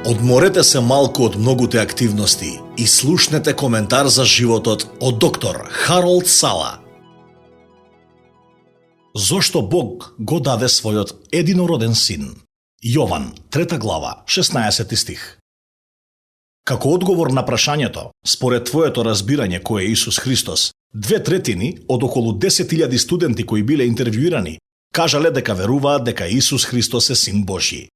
Одморете се малку од многуте активности и слушнете коментар за животот од доктор Харолд Сала. Зошто Бог го даде својот единороден син? Јован, 3 глава, 16 стих. Како одговор на прашањето, според твоето разбирање кој е Исус Христос, 2/3 од околу 10.000 студенти кои биле интервјуирани кажале дека веруваат дека Исус Христос е Син Божји.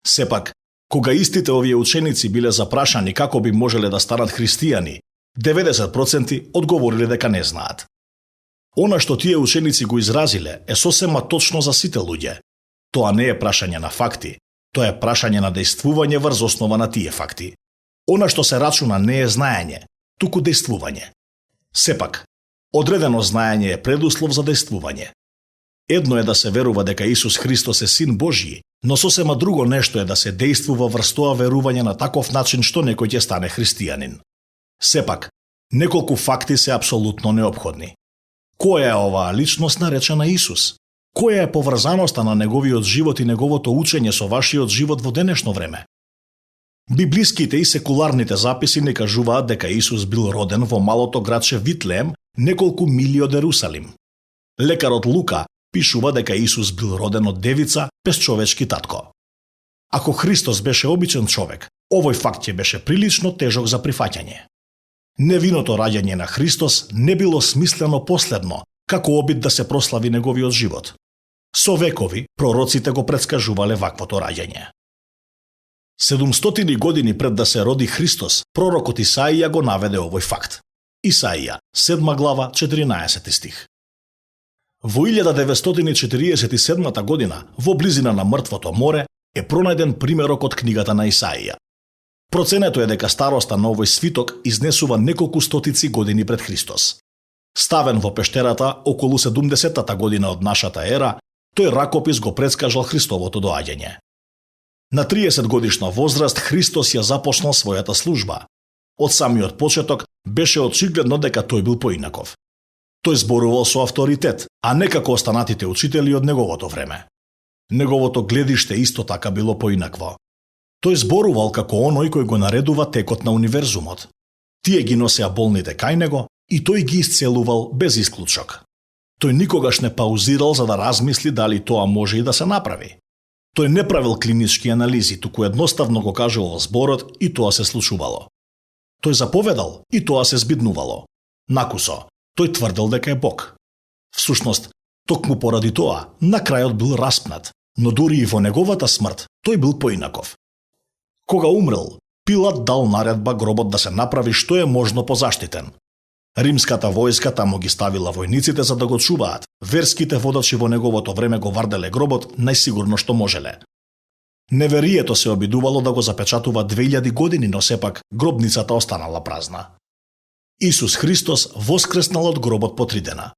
Сепак, кога истите овие ученици биле запрашани како би можеле да станат христијани, 90% одговориле дека не знаат. Она што тие ученици го изразиле е сосема точно за сите луѓе. Тоа не е прашање на факти, тоа е прашање на дејствување врз основа на тие факти. Она што се рачуна не е знаење, туку дејствување. Сепак, одредено знаење е предуслов за дејствување. Едно е да се верува дека Исус Христос е Син Божји, но сосема друго нешто е да се дејствува врз тоа верување на таков начин што некој ќе стане христијанин. Сепак, неколку факти се апсолутно неопходни. Која е оваа личност наречена Исус? Која е поврзаноста на неговиот живот и неговото учење со вашиот живот во денешно време? Библиските и секуларните записи не кажуваат дека Исус бил роден во малото градче Витлеем, неколку мили од Ерусалим. Лекарот Лука пишува дека Исус бил роден од девица без човечки татко. Ако Христос беше обичен човек, овој факт ќе беше прилично тежок за прифаќање. Невиното раѓање на Христос не било смислено последно, како обид да се прослави неговиот живот. Со векови, пророците го предскажувале ваквото раѓање. 700 години пред да се роди Христос, пророкот Исаија го наведе овој факт. Исаија, 7 глава, 14 стих. Во 1947 година, во близина на Мртвото море, е пронајден примерок од книгата на Исаија. Проценето е дека староста на овој свиток изнесува неколку стотици години пред Христос. Ставен во пештерата околу 70-та година од нашата ера, тој ракопис го предскажал Христовото доаѓање. На 30 годишна возраст Христос ја започнал својата служба. Од самиот почеток беше очигледно дека тој бил поинаков. Тој зборувал со авторитет, а не како останатите учители од неговото време. Неговото гледиште исто така било поинакво. Тој зборувал како оној кој го наредува текот на универзумот. Тие ги носеа болните кај него и тој ги исцелувал без исклучок. Тој никогаш не паузирал за да размисли дали тоа може и да се направи. Тој не правил клинички анализи, туку едноставно го кажувал зборот и тоа се случувало. Тој заповедал и тоа се збиднувало. Накусо, тој тврдел дека е Бог. Всушност, токму поради тоа, на крајот бил распнат, но дури и во неговата смрт, тој бил поинаков. Кога умрел, Пилат дал наредба гробот да се направи што е можно позаштитен. Римската војска таму ги ставила војниците за да го чуваат. Верските водачи во неговото време го варделе гробот најсигурно што можеле. Неверието се обидувало да го запечатува 2000 години, но сепак гробницата останала празна. Исус Христос воскреснал од гробот по 3 дена.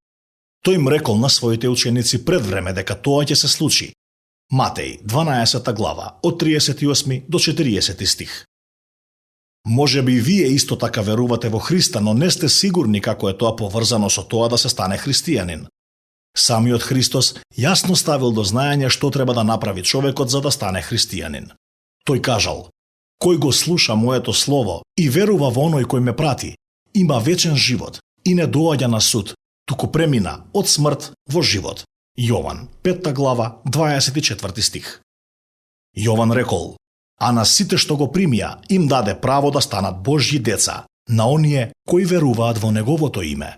Тој им рекол на своите ученици пред време дека тоа ќе се случи. Матеј, 12 глава, од 38 до 40 стих. Може би вие исто така верувате во Христа, но не сте сигурни како е тоа поврзано со тоа да се стане христијанин. Самиот Христос јасно ставил до знаење што треба да направи човекот за да стане христијанин. Тој кажал: "Кој го слуша моето слово и верува во оној кој ме прати, има вечен живот и не доаѓа на суд, туку премина од смрт во живот." Јован, 5 глава, 24 стих. Јован рекол: "А на сите што го примија, им даде право да станат Божји деца, на оние кои веруваат во неговото име."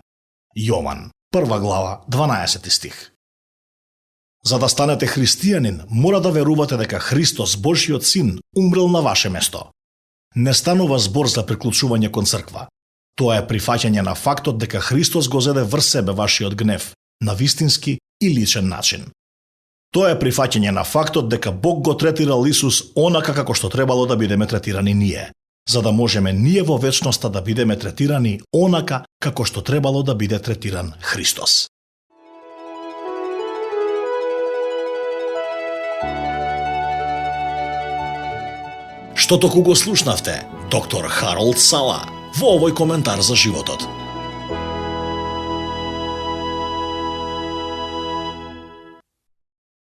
Јован, 1 глава, 12 стих. За да станете христијанин, мора да верувате дека Христос, Божјиот Син, умрел на ваше место. Не станува збор за приклучување кон црква. Тоа е прифаќање на фактот дека Христос го зеде врз себе вашиот гнев, на вистински и личен начин. Тоа е прифаќање на фактот дека Бог го третирал Исус онака како што требало да бидеме третирани ние, за да можеме ние во вечноста да бидеме третирани онака како што требало да биде третиран Христос. Што току го слушнавте, доктор Харолд Сала, во овој коментар за животот.